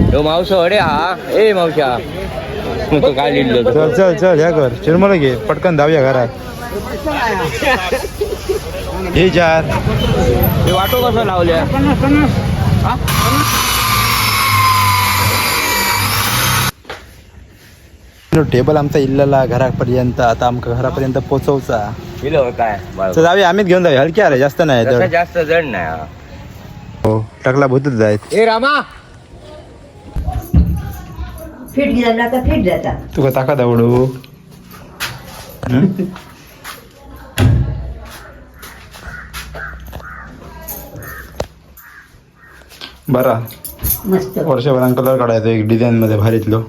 ह्यो मावसो अडे हा ए मावशा तो काय लिहिलं चल चल चल ह्या कर चिरमुला घे पटकन जाऊया घरात. हे चार हे वाटो कसं लावल्या? टेबल आमचा इल्लला घरापर्यंत, आता आमका घरापर्यंत पोचवचा. दिलं काय? तर जाऊया, आम्हीच घेऊन जाऊया, हलकी आले जास्त नाही तसं तर. जास्त जड नाही हा. हो टाकला भूतच जायत. ए रामा. फिट झाला का फिट जाता. तुका ताकद आवडू. बरा. मस्त. वर्षभरान कलर काढायचो एक डिझाईन मध्ये भारीतलो.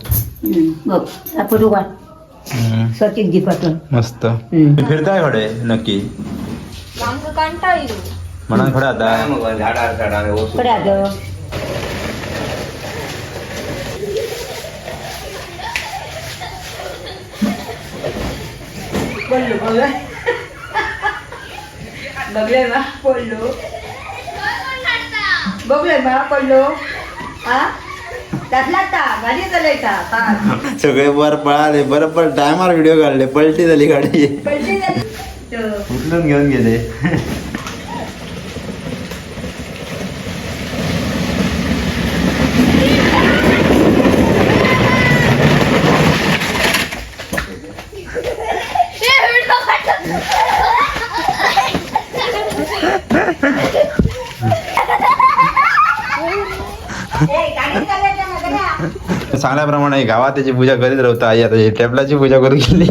बघ आपण उभा स्वचिक जी पाठवून. मस्त. हम्म. फिरताय खडे नक्की म्हणून खडं काय आता. मग झाडार झाडार ओसू. कडे आलं. पडलो बघ, बघले ना पडलो, बघले ना पडलो. हा त्यातला गाडी चालायचा पाच. सगळे वर पळाले, बरोबर टायमावर व्हिडिओ काढले, पलटी झाली गाडी. पडली झाली तर. उचलून घेऊन गेले. ए, गाडी चालायचा ना गड्या. चांगल्याप्रमाणे गावात त्याची पूजा करीत राहता आई, आता टेबलाची पूजा करून गेली.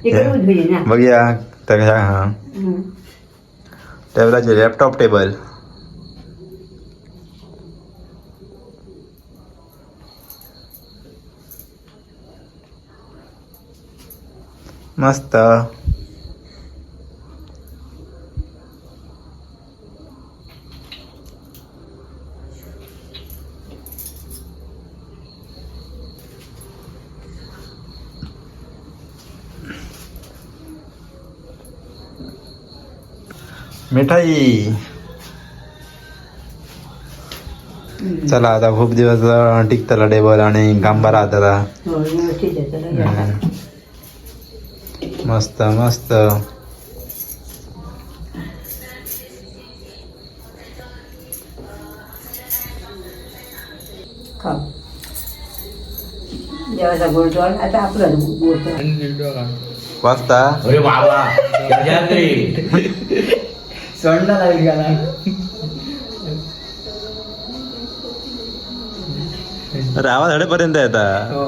इकडे उजवी ना. बघूया तर ह्या हा हम्म. टेबलाचे लॅपटॉप टेबल. मस्त. मिठाई. चला आता खूप दिवस टिकतला टेबल आणि गांबारा आता. हो, व्यवस्थित आहे त्याला. मस्त मस्त. खाऊ देवाचा गोडधोड, आता आपलं गोडधोड. वाजता. अरे बाबा गजाद्री. अरे आवाज हडेपर्यंत येता. हो.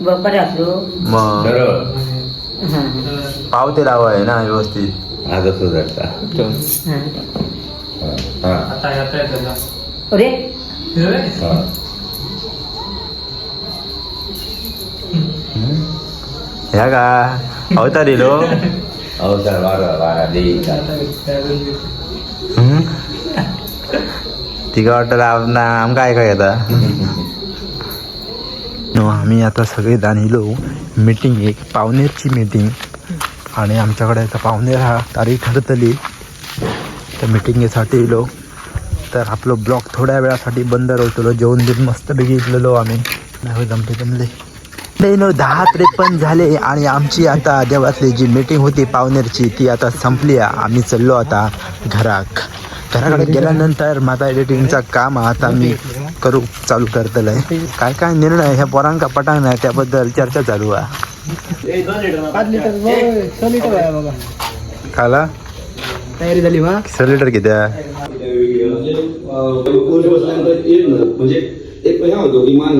बरं असलो. मग सरळ. हां. पावते लावा आहे ना व्यवस्थित. हा तसं धरता. हां. हा अरे. हा. ह्या का अवतार लो. अवतार 12 12 देईचा. तिका वाटलं आपणा आमका ऐका येता. नो, आम्ही आता सगळे जाण इलो मिटिंग, एक पावनेरची मिटिंग आणि आमच्याकडे आता पावनेर हा तारीख ठरतली, त्या मिटिंगेसाठी इलो. तर आपलो ब्लॉग थोड्या वेळासाठी बंद राहतलो. जेवण बिन मस्तपैकी इकलेलो आम्ही. नाही जमले जमले नाही नो 10:53 झाले आणि आमची आता देवातली जी मीटिंग होती पावनेरची ती आता संपली आहे. आम्ही चाललो आता घराक. घराकडे गेल्यानंतर माझा एडिटिंगचा काम आता मी करू चालू करतलंय. काय काय निर्णय ह्या पोरांका पटांग नाही त्याबद्दल चर्चा चालू आहे. खाला तयारी झाली मा. 6 लिटर किती आहे? म्हणजे एक ह्या होतो इमान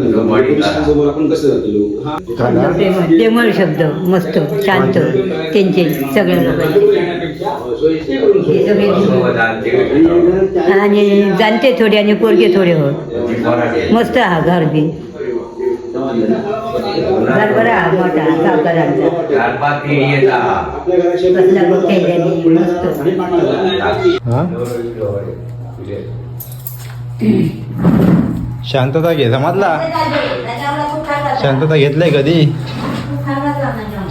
समोर आपण कसं जातलो हा. प्रेमळ शब्द, मस्त शांत त्यांचे सगळ्या लोकांचे हे सगळे आणि जाणते थोडे आणि पोरगे थोडे हो. मस्त हा घर बी, घर बरा हा मोठा सावकारांचा. चार पाच पिढी येतात. आपल्या घराच्या कसला मोठ्या मस्त. हा? शांतता घे समजला. शांतता घेतलंय कधी?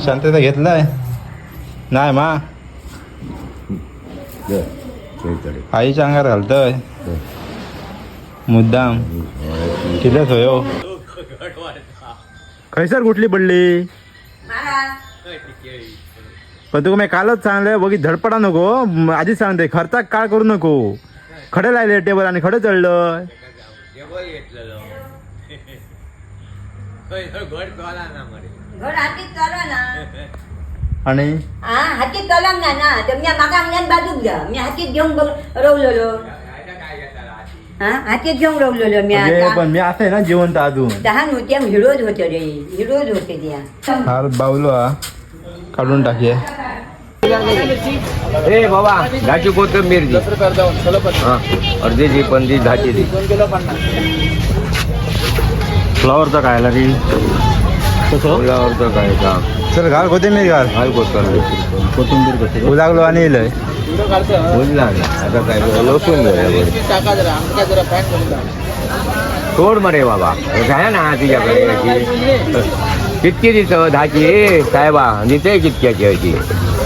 शांतता घेतलाय नाही मा. आईच्या अंगार घालतय मुद्दाम कितें थंयो खंयसर कुठली पडली? पण तुका मी कालच सांगले बघी धडपडा नको, आधीच सांगते खर्चाक काळ करू नको. खडे लायले टेबल आणि खडे चढलं. घड हातीत चला ना. आणि हा हातीत चला ना ना तर मी माका अंगण्यात बाजूक द्या, मी हातीत घेऊन रवलेलो. हा हातीत घेऊन रवलेलो मी. अगे, आता पण मी असं आहे ना जिवंत अजून. दहा नव्हत्या, हिरोज होते रे, हिरोज होते त्या. हार बावलो हा काढून टाकूया. ए बाबा, दहाची कोथिंबीर दी. हा, अर्धी दी पण दी, दहाची दी. फ्लॉवरचा खायला रे. फ्लॉवरचं काय का? चल घाल कोथिंबीर घाल. घाल कोथिंबीर. कोथिंबीर कशी? उलागलो आणि इलय. बोलला ना आता काय लसूण घेऊया बरं. सोड मरे बाबा, काय ना तुझ्याकडे अशी. कितकी दिस दहाची? ए साहेबा, दिते कितक्याची अशी?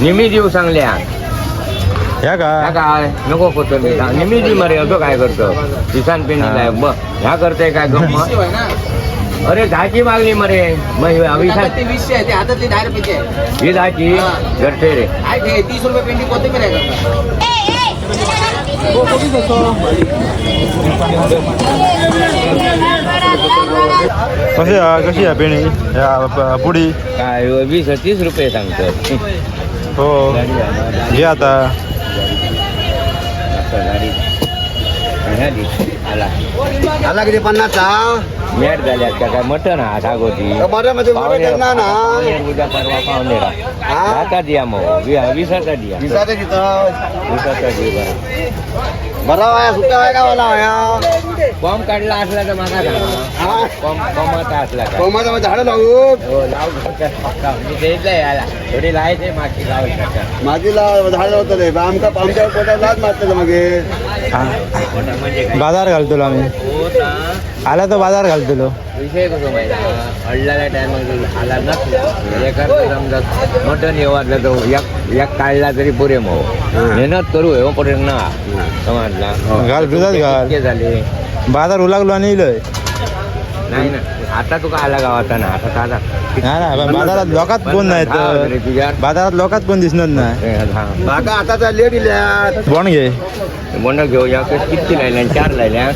निमी देऊ सांगल्या. ह्या का? ह्या काय नको कोथिंबीर, निमी दी मरे. असं काय करतो किसान पेंडीला बघ, ह्या करतोय काय गंमत? अरे दहाची मागणी मरे, मग 20 आहे ते हातातली 10 रुपयाची आहे. ही दहाची गरठे रे. आहे 30 रुपये पेंडी कोथिंबीर आहे का? कशी हा, कशी आहे पेणी ह्या पुडी? काय 20-30 रुपये सांगतो. हो घे आता. आला. आला किती 50? मेट झाल्यात का काय? मटण हा सागोती. मध्ये मटण ना ना. उद्या परवा पाहुणे आता दिया मग विसाचा दिया. विसाचे तिथं. विसाचा दे बरं. बरा वाया सुट्टा आहे का वाला वाया? बॉम्ब काढला असला तर मागा सांगा. बॉम्ब बॉम्बाचा असला का? कोमाचं झाडं लावू. हो लाव. मी देतलंय याला थोडी लायचे माती लावू शकता. मातीला झाड लावतले आमका, आमच्या पोटात लाज मारतले मागीर. हा. म्हणजे काय? बाजार घालतलो आम्ही. हो ना. आला तर बाजार घालतलो. विषय कसो माहिती अडलेल्या टायमाक आला नसला एखादं समजा मटण येवातलं तर एक एक काढला तरी पुरे मग मेहनत करू हे पर्यंत ना समजला. घाल दुधात घाल. कितके झाले? बाजार उलागलो आणि इलय. नाही ना, आता तुका आला गावाचा ना आता ताजा. नाही ना, पण बाजारात लोकात कोण नाही रे तर तुझ्या. बाजारात लोकात कोण दिसणार नाही. माका आता लेट इल्यात. बोंड घे. बोंड घेऊया. किती लायल्या? चार लायल्या.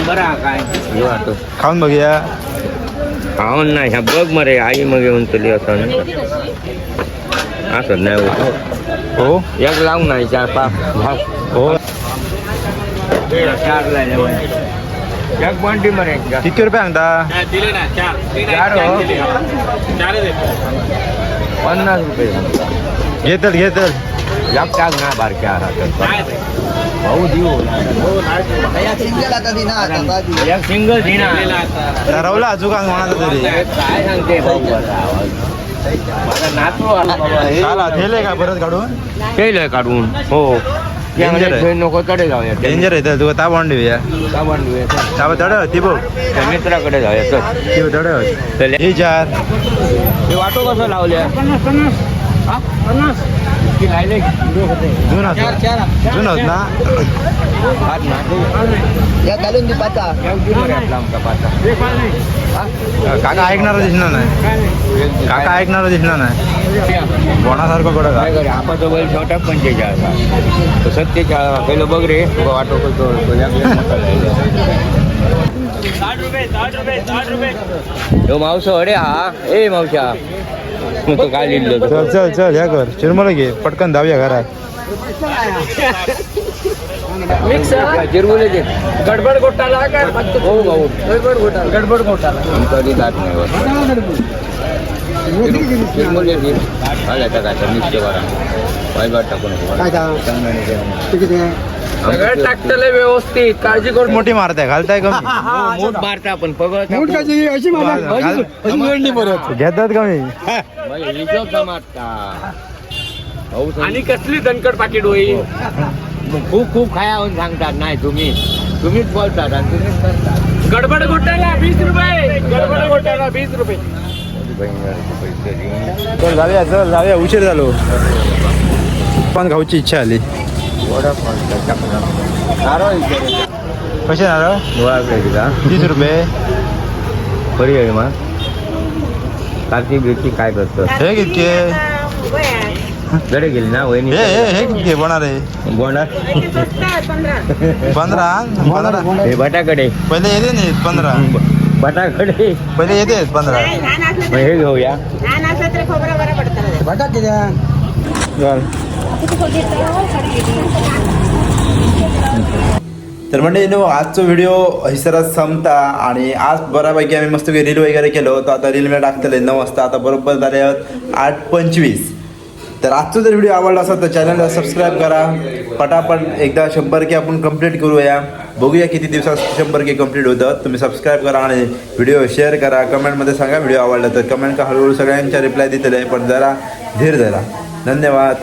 बरं हा काय घेऊ आता. खाऊन बघूया. खाऊन नाही, ह्या बघ मरे आई मग घेऊन तुली असं असं नाही होत. हो. एक लावून नाही चार पाच भाव. हो. चार लायल्या बाई. एक बंडी मरे. किती रुपये सांगता? चार हो. 50 रुपये. घेतल घेतल. एक टाक ना बारक्या हातात. भाऊ देऊ. सिंगल आता दिना आता. एक सिंगल दिना. ठरवला अजून कोणाचा तरी. काय सांगते भाऊ आता आवाज? माझा नातू आला बाबा. चाला थेले का परत काढून? केलंय काढून हो. Danger आहे. ते नको तडे जाऊया. डेंजर आहे तर तुका ता बॉन्ड देऊया. का बांधूया? ता तड ती बघ. त्या मित्राकडे जाऊया चल. ती बघ, तड. चल. हे चार. हे वाटो कसं लावल्या? किती लायले? जुन जुन होत ना. हात ना. या घालून दी पाचा. एक दे मरे आपला आमचा पाचा. काका ऐकणार दिसणार नाही, काका ऐकणार दिसणार नाही. कोणासारखं कडक. काय करे आपण बैल छोटा 45 तो 47 पहिलं बघ रे तुका वाटो कसं तो एक मोठा लायला. ह्यो मावसो अरे हा ए मावशा मग तो काय लिहिलं? चल चल चल, ह्या कर चिरमुला घे पटकन धावूया घरात. चिरमुले दे. गडबड घोटाळा काय? हो भाऊ. गडबड घोटाळा, गडबड घोटाळा. कधी जात नाही बस. चिरमुले दे. हा घेता काय तर मिक्स करा. वाय बाट टाकू नको. काय का? चांगलं नाही. ते किती आहे? सगळं टाकतलंय व्यवस्थित, काळजी करू. मोठी मारताय घालताय कमी. मूठ मारता आपण पगळता. अशी घाल- घेतात कमी. मग हिशोब समाजता. भाऊ आणि कसली दणकट पाकिट होईल. मग खूप खूप खायाहून सांगतात नाही तुम्ही, तुम्हीच बोलतात आणि तुम्हीच करतात. गडबड घोटाळा 20 रुपये, गडबड घोटाळा 20 रुपये. चल जाऊया, चल जाऊया, उशीर झालो. पण खाऊची इच्छा आली. कसे नारळ? गोळा 30 रुपये. बरी आहे मग कार्तिक बिर्ती काय करतो? हे कितके? गडे गेली ना वहिनी. हे हे हे कितके बोणार आहे? बोणार. 15 15. हे बटाकडे. पहिले येते नाही 15. बटाकडे. पहिले येते 15. मग हे घेऊया. तर म्हणजे नो, आजचा व्हिडिओ हिसरात संपता आणि आज बऱ्यापैकी आम्ही मस्त रील वगैरे केलो. तर आता रील मी टाकतले 9 वाजता. आता बरोबर झाले आहेत 8:25. तर आजचा जर व्हिडिओ आवडला असेल तर चॅनलला सबस्क्राईब करा पटापट. एकदा 100 के आपण कंप्लीट करूया. बघूया किती दिवसात 100 के कंप्लीट होतं. तुम्ही सबस्क्राईब करा आणि व्हिडिओ शेअर करा. कमेंटमध्ये सांगा व्हिडिओ आवडला तर. कमेंट का हळूहळू सगळ्यांच्या रिप्लाय दिलेले आहे, पण जरा धीर धरा. धन्यवाद.